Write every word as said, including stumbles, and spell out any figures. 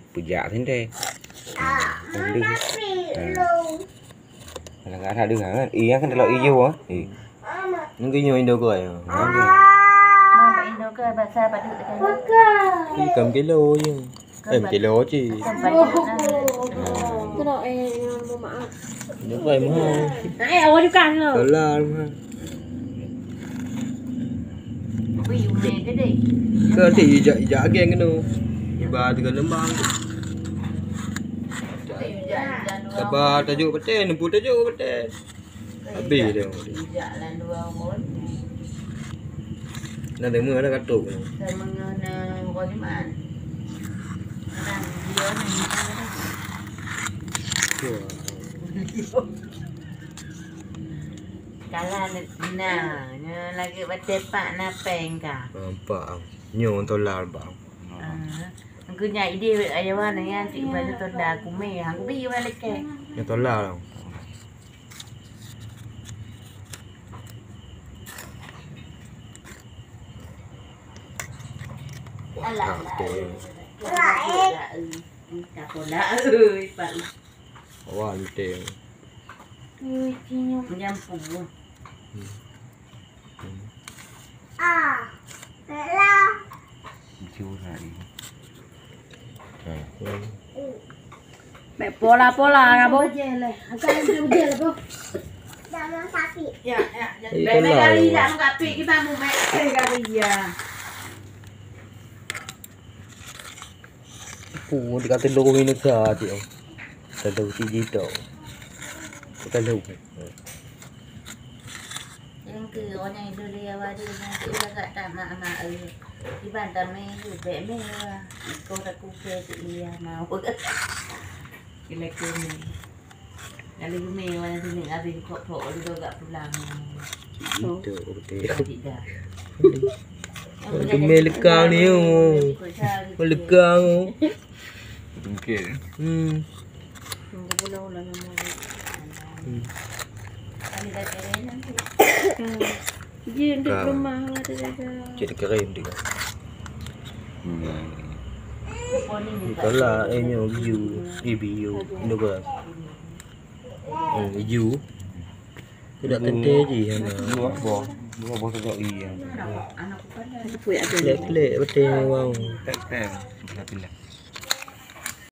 Peujak sindai. Ha, kan deuh. Ha. Kadang-kadang deuh kan. Eh, nyang kan dalam ijo ah. Eh. Mungkin nyoe Indo koi. Ha. Mama Indo koi bahasa paduk tekan. Ikan kilo je. Eh, kilo cit. Ikan paduk. Kena eh, mohon maaf. Nyoe koi mahal. Eh, awak juga no. Dolar mahal. Ui, ulèe gede. Ke nanti ijak, ijak agen kena. Iba tiga lembang. Ui, ijak, ijak dua. Sabar, tajuk betul, nempu tajuk betul. Habis dia. Ijak lan dua orang. Nah, demo ada katuk. Sama dengan, eh, Rodiman. Nah, dia ni. Wah. Kalah ni, nah, nyoe lagèe batèe pak na pèng ka. Nampak, ah. Nyoe tolar, bang. Ah. Engkau nyak ide ayawan ya, cik baju toda kumé, aku bi iwan lekè. Nyoe tolar, bang. Wah, alah, alah. Tak pola, eh, Pak. Wah, luteng. Ui, cium. Menyampung. Hmm. Hmm. Ah, telah. Jujur hari. Ha. Bèk pola-pola, Kak Bo. Bujel lah. Akan bujel lah, Bo. Jangan sakit. Ya, ya, ya. Eh, bèk, bèk pola kali lah. Jangan sakit. Kita mau bèk, eh, kali ya. Pu, dikata lori nega cik. Kata lori cik jitau. Kata lori. Yang ke orang yang dulu ya wadi yang ke lagak tak mak-mak, eh. Iban tak meh, bèk meh lah. Kau tak kuke tu iya mau. Kira-kira ni. Kalau geumé, wan sini habis kok-kok, udah gak pulang. Itu, oke. Tidak. Geumé lekang ni, oh. Lekang, oh. Oke. Hmm. Hmm. Dia di rumah ada jaga. Cek keren dia. Hmm. Kalau eh nyoe biu, eh biu, ni apa? Hmm, biu. Tidak tete je ya. Dua boh, dua boh tu iya. Kelek-kelek betul wow. Tek tek.